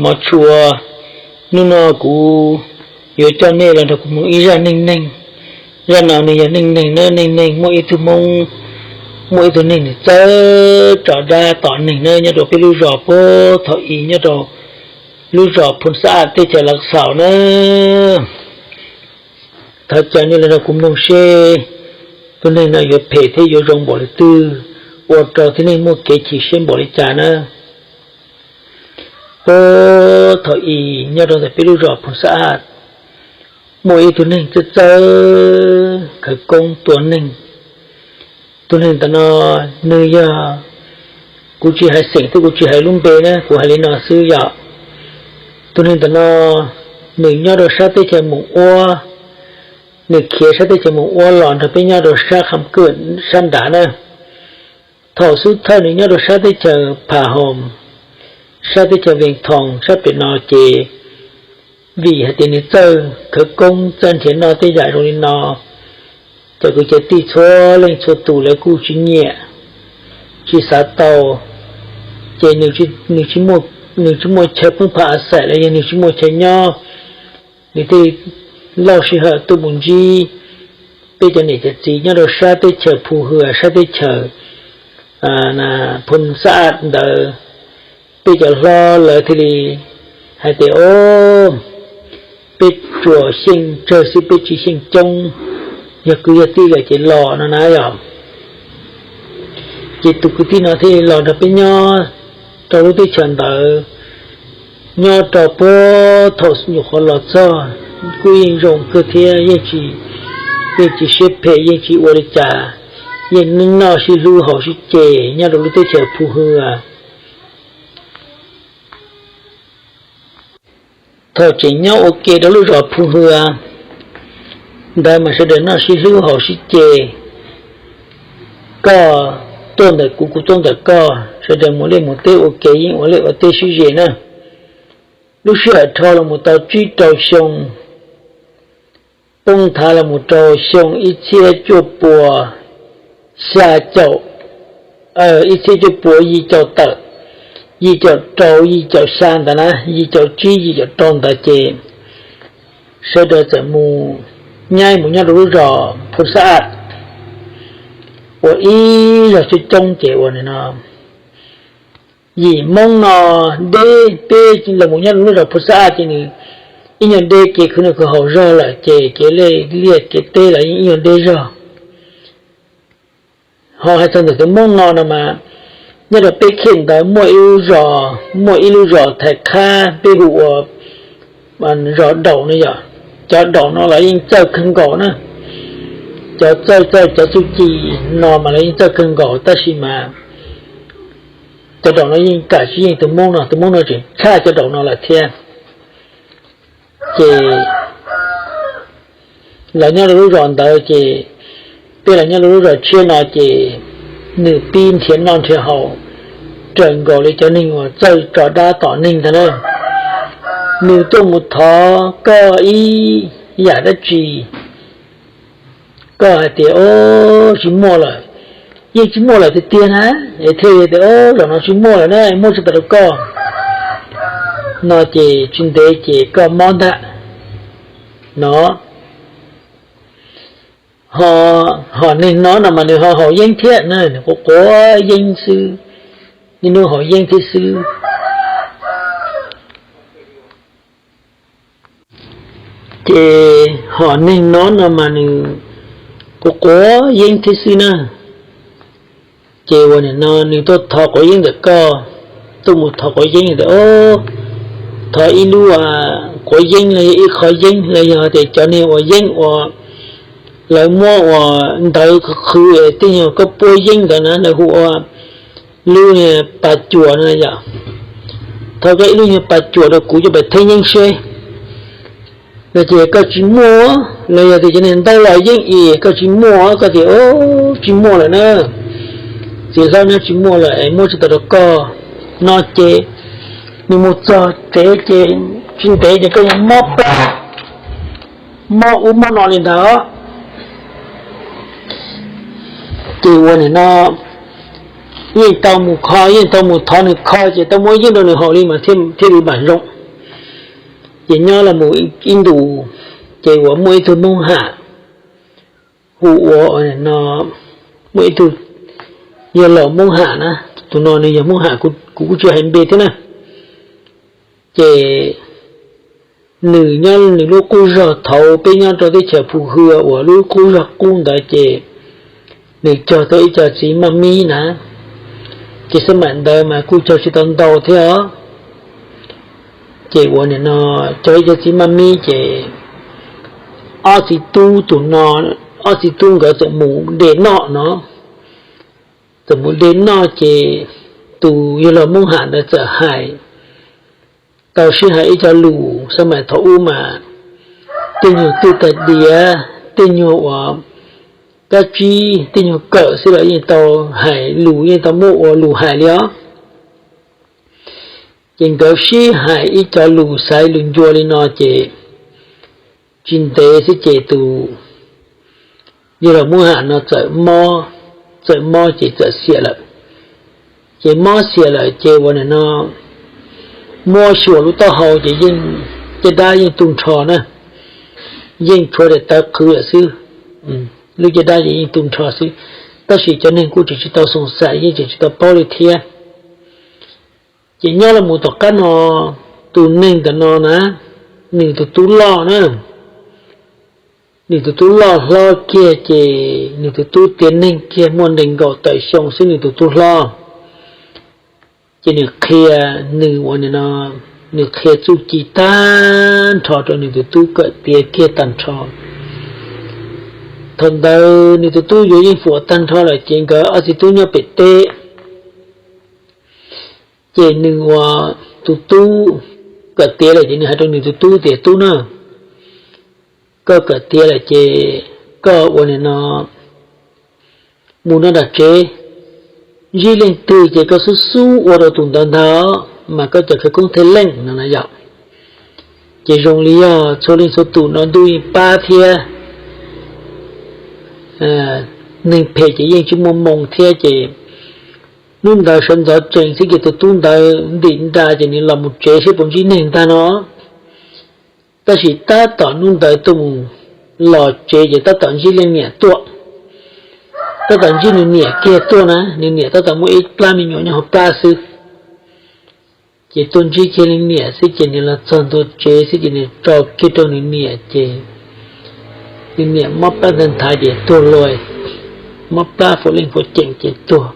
Mov tshua, hnub no kuv yuav coj nej los nrog kuv mloog ib zaj neej neeg. Zaj no nws yog neej neeg na, neej neeg muaj ib tug Hmoob, muaj ib tug neeg nws txawj tso dab tom neeg na, nyob rau peb lub zos puag thaum i nyob rau lub zos Phoos Xab Aj teb chaws Lav Xaus na. Thov caw nej los nrog kuv mloog seb tus neeg no yuav phem thiab yuav zoo npaum li twg, ua rau tib neeg muaj kev chim siab npaum li cas na. Puag thaum i nyob rau ntawm peb lub zos Phoos Xab Aj, muaj ib tug neeg txawj txawj khawv koob tua neeg. Tus neeg ntawm no nws yog, kuv tsis hais xeem thiab kuv tsis hais lub npe na, kuv hais li no xwb yom. Tus neeg ntawm no nws nyob rau sab teb chaws Moos Uab, nws khiav sab teb chaws Moos Uab los nrog peb nyob rau sab Kham Kwm sab nrad na. Thaum xub thawj nws nyob rau sab teb chaws Pha Hoos, sab teb chaws Vees Thoos sab pem no ces vim hais tias nws txawj khawv koob txawj nrhiav noj tej yam zoo li no, cov kwv cov tij txhua leej txhua tus lawv kuj tsis nyiam, tsis xav tau, ces nws tsis muaj chaw pheej pha a xaim los yog nws tsis muaj chaw nyob, nws thiaj li loj sij hawm tuaj mus ntsib peb cov niam cov txiv nyob rau sab teb chaws Phu Hwm, sab teb chaws Phoos Xab Aj ntawd. Peb cov hlob lawv thiaj li hais tias, o, peb tsuas xyeej tsawg xwb, peb tsis xyeej coob, yog kwv yog tij lawm ces los no na yom. Ces tus kwv tij no thiaj li los nrog peb nyob rau lub teb chaws ntawd, nyob rau puag thaum nyuam qhuav los txog kuj yeej zoo kawg thiab, yeej tsis siab phem, yeej tsis ua li cas, yeej noj sib hlub haus sib ce nyob rau lub teb chaws Phu Hwm. Thaum tseem nyob ua ke rau lub zos Phu Hwm ntawd mas sawv daws noj sib hlub haus sib ce, koj tuaj ntawm kuv, kuv tuaj ntawm koj, sawv daws mus liaj mus teb ua ke, yeej ua liaj ua teb sib ze na. Lub sij hawm dhau los mus tau tsib rau xyoo, poob nthav los mus rau xyoo ib txhiab cuaj puas xya caum, ib txhiab cuaj puas yim caum tawm, yim caum rau yim caum xya ntawd na, yim caum tsib yim caum rau ntawd ces sawv daws txawm mus nyaib mus nyob rau lub zos Phu Xab Aj, ua ib zos coob coob ces ua no yim Hmoob no deb, peb los mus nyob rau lub zos Phu Xab Aj ces nws ib nyuag deb kev khwv noj khwv haus zog lawm ces kev laij liaj kev teb los yeej ib nyuag deb zog. Ho hais txog ntawm tus Hmoob no no mas nyob rau peb khej ntawd muaj ib lub zos, muaj ib lub zos Thaiv Qhab peb hu ua zos Daum no yom. Cov Daum no los yeej txawj kawg nkaus na, cov txawj txawj cov txuj ci no mas los yeej txawj kawg nkaus tab sis mas cov Daum no yeej kam tsis yeej tus Hmoob no, tus Hmoob no tseem tshaj cov Daum no lawm thiab. Ces los nyob rau lub zos ntawd ces peb los nyob rau lub zos tshiab no ces nws pib nrhiav noj nrhiav haus raws nkaus li cov neeg uas txawj tso dab tom neeg ntag na. Nws tuaj mus thov koj ib yam dab tsi, koj hais tias, o, tsis muaj lawm, yeej tsis muaj lawm tiag tiag na, es thiaj tias, o, zaum no tsis muaj lawm na, muab tsis tau rau koj no ces tsis ntev ces koj mob ntag no. Ho, hom neeg no no mas nws ho haus yeeb thiab na, nws quav quav yeeb xwb, niaj hnub haus yeeb thiab xwb. Ces hom neeg no no mas nws quav quav yeeb thiab xwb na. Ces uas nim no nws tuaj thov quav yeeb ntawm koj, tuaj mus thov quav yeeb ntawm, thov ib lub quav yeeb los yog ib qho yeeb los yog tias cov niag uas yeeb uas lawv muab uas ntawv qhwv qhwv tej nyuag koj puab yeeb ntawd na, lawv hu ua lub niag pas cuam no yom. Thov koj ib lub niag pas cuam rau kuv coj pais theej yeeb seb. Los ces koj tsis muaj, los yog tias cov niag ntaub los yeeb es koj tsis muaj, koj tias tsis muaj lawm na, txiv hlob, nws tsis muaj lawm es muab tsis tau rau koj no ces nws mus txog tsev ces tsis ntev ces koj yuav mob plab, mob ub mob no li ntag. Ces uas nim no yeej tau mus kho, yeej tau mus thov nws kho ces tau muab yeeb rau nws haus li mas thiaj li mam zoo. Ces nyob los mus ib ntus, ces uas muaj ib tug Hmoob Ham hu ua no, muaj ib tug yawg laus Hmoob Ham na, tus no nws yog Hmoob Ham, kuv kuj tsis hais npe thiab na. Ces nws nyob nws lub qub zog, thaum peb nyob rau teb chaws Phu Hwm uas lub qub zog qub ntawd ces nws cog tau ib co txiv maj mib na, ces xab maim ntawd mas kuj cog tsis tau ntau thiab os. Ces uas nim no cog ib co txiv maj mib ces ob txiv tub tus no, ob txiv tub nkawd txawm mus de noj no, txawm mus de noj ces tus yawg laus Hmoob Ham ntawd txawm hais, tau sib hais ib co lus xab maim thaum ub mas tej nyuag twj tag diav, tej nyuag uas kab tsib, tej nyuag kawm xwb los yeej tau hais lus, yeej tau muab ua lus hais li os. Ces nkawd sib hais ib co lus xaiv lus ncua li no ces tsis ntev xwb ces tus yawg laus Hmoob Ham no txawm mob, txawm mob ces txawm xiam lawm. Ces mob xiam lawm ces uas nim no muab xyuas lub taub hau ces yeej, caj dab yeej tu nrho na, yeej tshuav daim tawv qhwv lawm xwb. Lub caj dab ces yeej tu nrho xwb, tab sis cov neeg kuj tseem tsis tau xoom xaim, yeej tseem tsis tau paub li thiab. Ces nyob los mus tom qab no, tus neeg ntawm no na, nws tus tub loj na, nws tus tub loj hlob kiag ces nws tus tub tiav neeg kiag muaj nees nkaum tawm xyoo xwb nws tus tub hlob. Ces nws qhia, nws uas nim no, nws qhia txuj ci tag nrho rau nws tus tub kawm tiav kiag tag nrho. Thaum ntawd nws tus tub yuav yeej fuam tag nrho lawm ces nkawd ob txiv tub nyob pem teb. Ces nws uas tus tub kawm tiav lawm ces nws hais rau nws tus tub tias, Tub na, koj kawm tiav lawm ces koj ua nim no mus noj nram tsev, ntsib leej twg ces koj xub xub ua rau tus ntawd ntag, mas koj cov khawv koob thiaj leej no na yom. Ces zoo li yog txhua leej txhua tus no ntuj yeej pab thiab, neeg phem ces yeej tsis muaj moo thiab ces hnub ntawd sawv ntxov tsees xwb ces tus tub ntawd ntim nra ces nws los mus tsev saib puas ntsib neeg ntag no. Tab sis tab tom hnub ntawd tuaj mus los tsev ces tab tom ntsib leej niam tuaj, tab tom ntsib nws niam kiag tuaj na, nws niam tab tom muaj ib plab me nyuam nyob hauv plab xwb. Ces tuaj ntsib kiag leej niam xwb ces nws los txog ntua tsev xwb ces nws tso kiag rau nws niam ces nws niam mob plab ntag nthav ces tuag lauj, mob plab fuav leej fuav ceem ces tuag.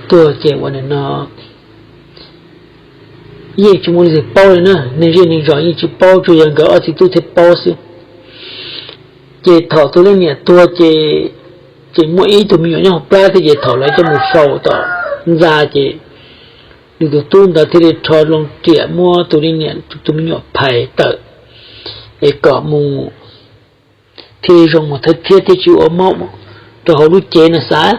Tuag ces uas nim no yeej tsis muaj leej twg paub li na, neeg zej neeg zos yeej tsis paub, tsuas yog nkawd ob txiv tub thiaj paub xwb. Ces thaum tus leej niam tuag ces tseem muaj ib tug me nyuam nyob hauv plab thiab ces thaum lawv coj mus faus tom ntxa ces nws tus tub ntawd thiaj li rho loo riam muab tus leej niam tus me nyuam phais tawm es kom mus thiaj li zoo mus thiab thiab tsis ua mob rau hauv lub cev no xav.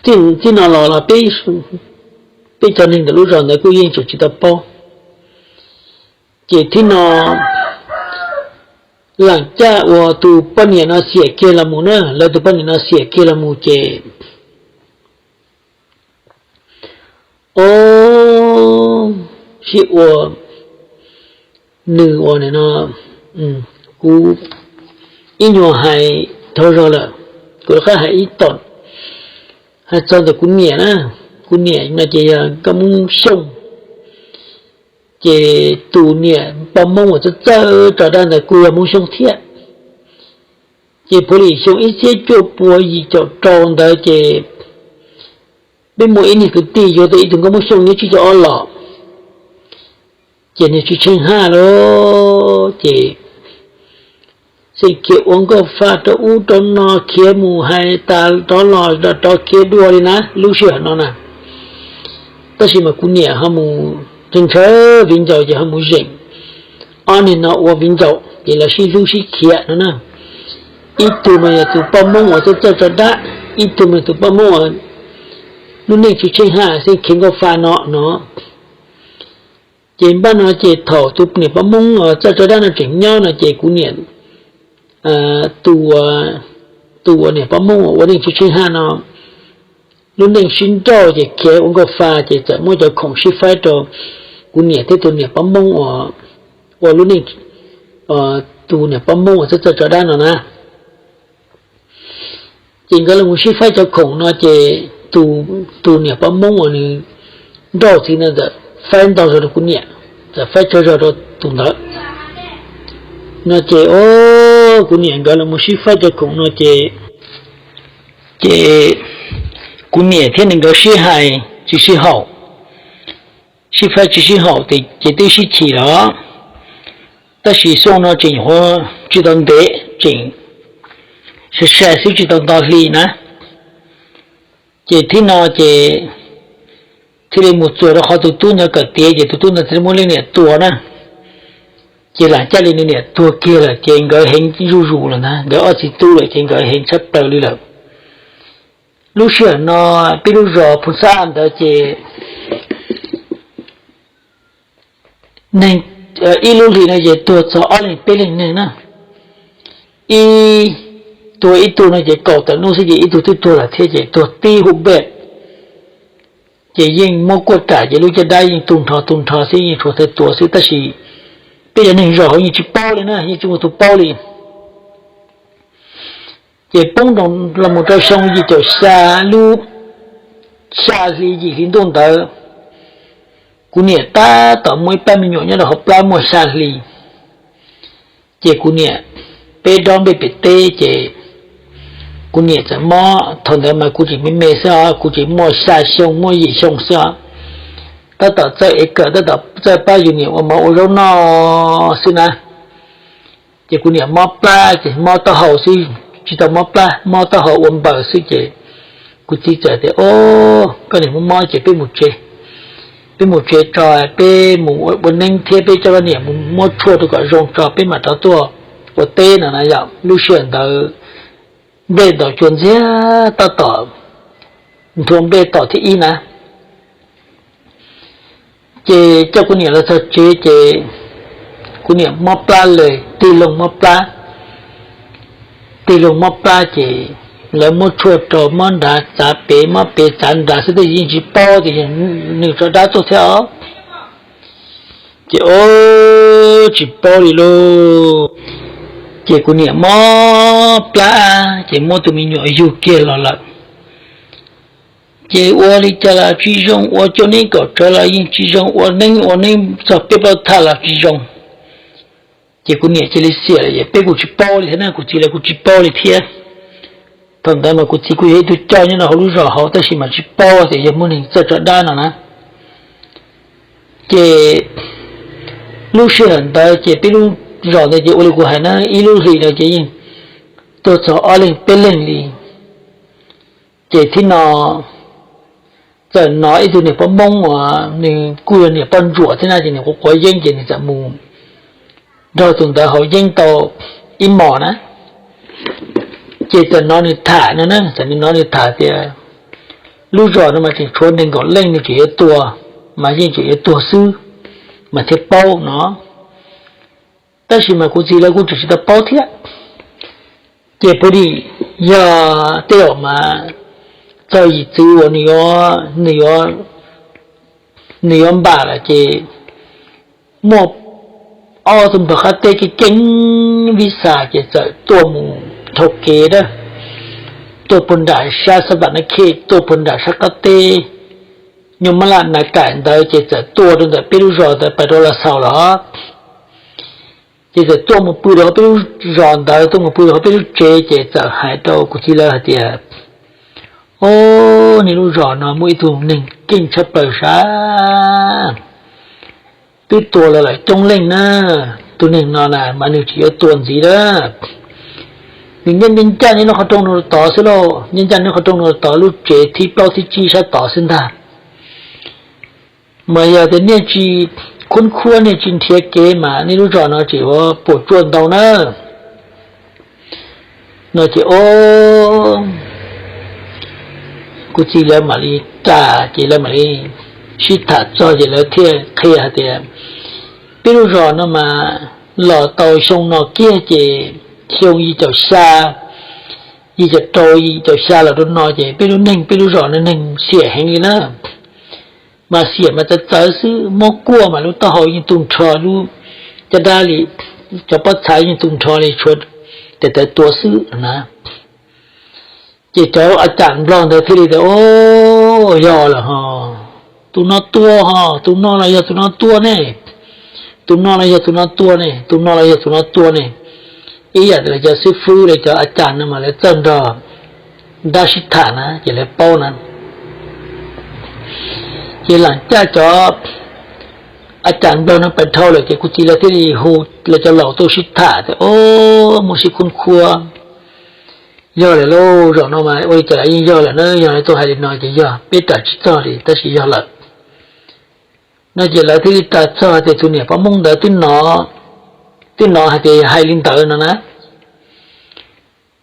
Txij no los los peb cov neeg ntawm lub zos ntawd kuj yeej tseem tsis tau paub. Ces thib no lam caj uas tus poj niam no xiam kiag los mus na, lawv tus poj niam no xiam kiag los mus ces o, sib ua nws uas nim no kuv ib nyuag hais dhau zog lawm, kuv rov qab hais ib tom, hais txog ntawm kuv niam na. Kuv niam no ces yog Nkauj Hmoob Xyooj, ces tus niam poj Hmoob uas txawj txawj tso dab ntawd kuj yog Hmoob Xyooj thiab. Ces puav leej xyoo ib txhiab cuaj pua yim caum rau ntawd ces peb muaj ib niag kwv tij yuav tau ib tug Nkauj Hmoob Xyooj nyob tsib caug ob los, ces nws tsis tsheej haj lawm ces xeem khiav ua nkauj fa rau ub rau no, khiav mus hais tas rov los rov khiav dua li na lub sij hawm no na. Tab sis mas kuv niam ho mus ntshaw ntshaw viv ncaus ces ho mus zeem ob niag no ua viv ncaus ces lawv sib hlub sib khiav no na. Ib tug mas yog tus poj Hmoob uas txawj txawj tso dab, ib tug mas yog tus poj Hmoob uas lub neej tsis tsheej haj xeem khiav nkauj fa no no. Ces npaj no ces thaum tus niam poj Hmoob uas txawj tso dab no tseem nyob no ces kuv niam, tus, tus uas niam poj Hmoob uas ua neej tsis tsheej haj no lub neej sib nrauj ces khiav ua nkauj fa ces txawm muab cov khoom sib faib rau kuv niam thiab tus niam poj Hmoob uas, ua lub neej, tus niam poj Hmoob uas txawj txawj tso dab no na. Ces nkawd los mus sib faib cov khoom no ces tus niam poj Hmoob uas nws nrauj txiv no txawm faib ntau zog rau kuv niam, txawm faib tsawg zog rau tus ntawd no ces, o, kuv niam nkawd los mus sib faib cov khoom no ces, ces kuv niam thiab nws nkawd sib hais tsis sib haum, sib faib tsis sib haum ces twb sib chim los, tab sis xyoo no tseem nyuam qhuav tsis tau ntev, tseem sai sai xwb tsis tau nto hli na. Ces thib no ces thiaj li mus txuas rau qhov tus tub ntawd kawm tiav ces tus tub ntawd thiaj li muab leej niam tua na. Ces lam caj li nws niam tuag kiag lawm ces nkawd heev zuj zus lawm ntag, nkawd ob txiv tub lawm ces nkawd heev tshaj plaws li lawm. Lub sij hawm no peb lub zos Phu Xab ntawd ces neeg ib lub hlis no ces tuag txog ob leeg peb leeg neeg na. Ib, tuag ib tug no ces kaum tawm hnub xwb ces ib tug twb tuag lawm thiab ces tuag tib hub npej. Ces yeej muab kuaj kam ces lub caj dab yeej tu nrho tu nrho xwb, yeej tshuav tawg tuav xwb tab sis peb cov neeg zos hauv yeej tsis paub li na, yeej tsis muaj tus paub li. Ces poob nroo los mus rau xyoo yim caum xya, lub xya hli yim hli ntuj ntawd, kuv niam tab tom muaj ib pab me nyuam nyob rau hauv plab muaj xya hli. Ces kuv niam, peb dob nplej pem teb ces kuv niam txawm mob, thaum ntawd mas kuv tseem me me xwb os, kuv tseem muaj xya xyoo muaj yim xyoo xwb os. Tab tom txawj ev kawm, tab tom txawj pab yus niam ua mov ua zaub noj xwb na. Ces kuv niam mob plab ces mob taub hau xwb, tsis tau mob plab, mob taub hau ua npaws xwb ces kuv txiv txawm tias, o, koj niam mob mob ces peb mus tsev, peb mus tsev tso, peb mus ua neeb thiab peb coj koj niam mus muab tshuaj rau kom zoo tso peb mam rov tuaj ua teb no na yom. Lub sij hawm ntawd nplej ntaus cua ntxiag tab tom nthua nplej tom thib ib na. Ces coj kuv niam los txog tsev ces kuv niam mob plab lawm, tig loo mob plab, tig loo mob plab ces lawv muab tshuaj rau, mob nrad txav pem, mob pem txav nrad xwb, tab sis yeej tsis paub tias yog nws tso dab tuaj thiab os. Ces o, tsis paub li lauj. Ces kuv niam mob plab ces muab tus me nyuam yug kiag los lawm. Ces ua li cas los tsis zoo, ua cuaj neb kaum tsawv los yeej tsis zoo, ua neeb ua neeb txog peb plaub thaj los tsis zoo. Ces kuv niam cia li xiam lawm, peb kuj tsis paub li thiab na, kuv txiv lawv kuj tsis paub li thiab. Thaum ntawd mas kuv txiv kuj yog ib tug coj nyob rau hauv lub zos hauv tab sis mas tsis paub tias yog muaj neeg txawj tso dab no na. Ces lub sij hawm ntawd ces peb lub zos ntawd ces ua li kuv hais na, ib lub hlis no ces yeej tuag txog ob leeg peb leeg li. Ces thib no txawm hnov ib tug niam poj Hmoob uas nws kuj yog niam poj ntsuam thiab na, ces nws quav quav yeeb ces nws txawm mus nrog tus ntawd haus yeeb tau ib hmos na. Ces txawm hnov nws tham no na, txawm hnov nws tham tias lub zos no mas tseem tshuav nees nkaum leej nws tseem yuav tuag, mas yeej tseem yuav tuag xwb mas thiaj paub no. Tab sis mas kuv txiv lawv kuj tseem tsis tau paub thiab. Ces pw dim yog tej zaum mas txog yim txwv uas nws yuav npam lawm ces muaj ob tug npawg qab teb keej keej vib xas ces txawm tuaj mus dhau kev dab, tuaj puag nram sab xab vam na khej, tuaj puag nram sab qab teb nyuj mab laj na kaim ntawd ces txawm tuaj rau ntawm peb lub zos ntawd pais rau Las Xaus los. Ces txawm tuaj mus pw rau peb lub zos ntawd, tuaj mus pw rau peb lub tsev ces txawm hais rau kuv txiv lawv hais tias, o, nej lub zos no muaj ib tug neeg keej tshaj plaws sav, twb tuag los lawm coob leej na. Tus neeg no na mas nws tseem yuav tuag ntxiv lawm. Nws nyob ncaj nyob qhov rooj no tod xwb lauj, nyob ncaj nyob qhov rooj no tod lub tsev thib plaub thib tsib sab tod xwb ntag. Mas yog tias nej tsis khub khuab nej tsis nrhiav kev mas nej lub zos no tseem yuav puas tsuaj ntau na. No ces o, kuv txiv lawv mam li ras ces lawv mam li sib tham txog ces lawv thiaj qhia hais tias peb lub zos no mas los tau xyoo no kiag ces xyoo yim caum xya yim caum rau yim caum xya los rau no ces peb lub neeg peb lub zos no neeg xiam heev li na. Mas xiam mas txawv txawv xwb, muab kuaj mas lub taub hau yeej tu nrho, lub caj dab li, cov pob txha yeej tu nrho li, tshuav tes taw tua xwb na. Ces cov a cam nplog ntawd thiaj li tias, O, yog lawm ho, tus no tua ho, tus no los yog tus no tua ne, tus no los yog tus no tua ne, tus no los yog tus no tua ne. Ib yam li cov xib fwb li cov a cam no mas lawv txawj nrog dab sib tham na ces lawv paub na. Ces lam caj cov a cam nplog no pais dhau lawm ces kuv txiv lawv thiaj li hu lawv cov laus tuaj sib tham tias, O, muaj sib khub khuab, yog lawm lauj, zaum no mas ua li cas lawv yeej yog lawm na, yog lawv tuaj hais li no ces yog peb ram tsis txog li tab sis yog lawm no ces lawv thiaj li ras txog tias tus niam poj Hmoob ntawd twb hnov hais tias hais li ntawd no na.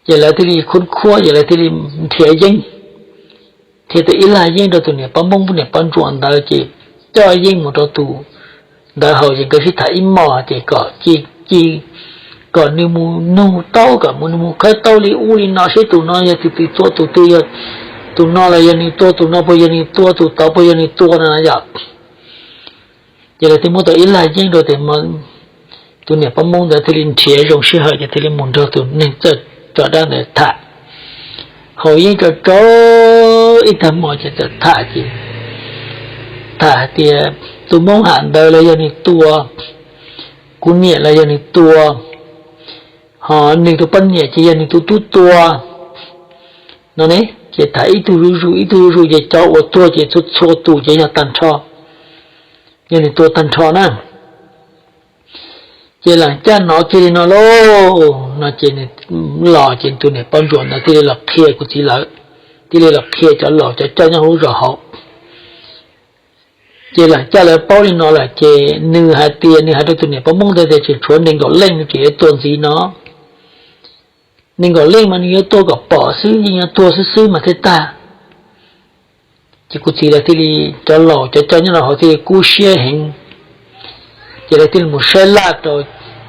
Ces lawv thiaj li khub khuab ces lawv thiaj li nrhiav yeeb, nrhiav tau ib lag yeeb rau tus niam poj Hmoob niam poj ntsuam ntawd ces coj yeeb mus rau tus ntawd haus ces nkawd sib tham ib hmos ces kom ci, kom nws mus nug taub, kom nws mus khawb taub li ub li no seb tus no yog tus twg tua tus twg, yog tus no los yog nws tua tus no, puas yog nws tua tus tod, puas yog nws tua no yom. Ces lawv thiaj muab tau ib lag yeeb rau tus niam poj Hmoob ntawd thiaj li nrhiav zoo sij hawm ces thiaj li mus nrog tus neeg txawj coj dab ntawd tham. Haus yeeb rau rau ib tag hmo ces txawm tham ces tham hais tias tus Hmoob ham ntawd los yog nws tua, kuv niam los yog nws tua, ho nws tus poj niam ces yog nws tus tub tua no ne. Ces tham ib tug zuj zus ib tug zuj zus ces cov uas tuag ces txhua txhua tus ces yog tag nrho, yog nws tua tag nrho na. Ces lam caj hnov kiag li no lauj no ces nws los ces tus niam poj ntsuam ntawd thiaj li los qhia kuv txiv lawv, thiaj li los qhia cov laus cov coj nyob hauv zos hauv. Ces lam caj lawv paub li no lawm ces nws hais tias, nws hais rau tus niam poj Hmoob ntawd tias tseem tshuav nees nkaum leej nws tseem yuav tua ntxiv no. Nees nkaum leej mas nws yuav tua kom pom xwb, yeej yuav tua xwb xwb mas thiaj tag. Ces kuv txiv lawv thiaj li, cov laus cov coj nyob rau hauv thiaj li kub siab heev. Ces lawv thiaj li mus saib laj rau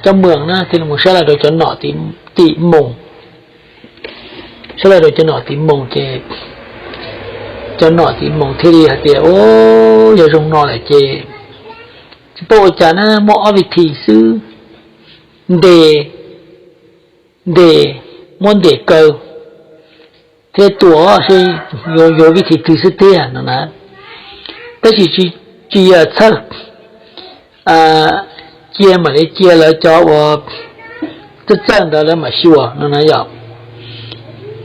cov mws na, thiaj li mus saib laj rau cov nom tim moos, saib laj rau cov nom tim moos ces cov nom tim moos thiaj li hais tias, O, yog zoo no lawm ces tsis paub ua cas na, muaj ob vij this xwb, ntes, ntes, muab ntes kaw thiab tua seb yuav yuav vij this twg xwb tiag no na. Tab sis tsis yog txhawj, cia mam li cia lawv cov uas txawj txawj ntawd lawv mam xyuas no na yom.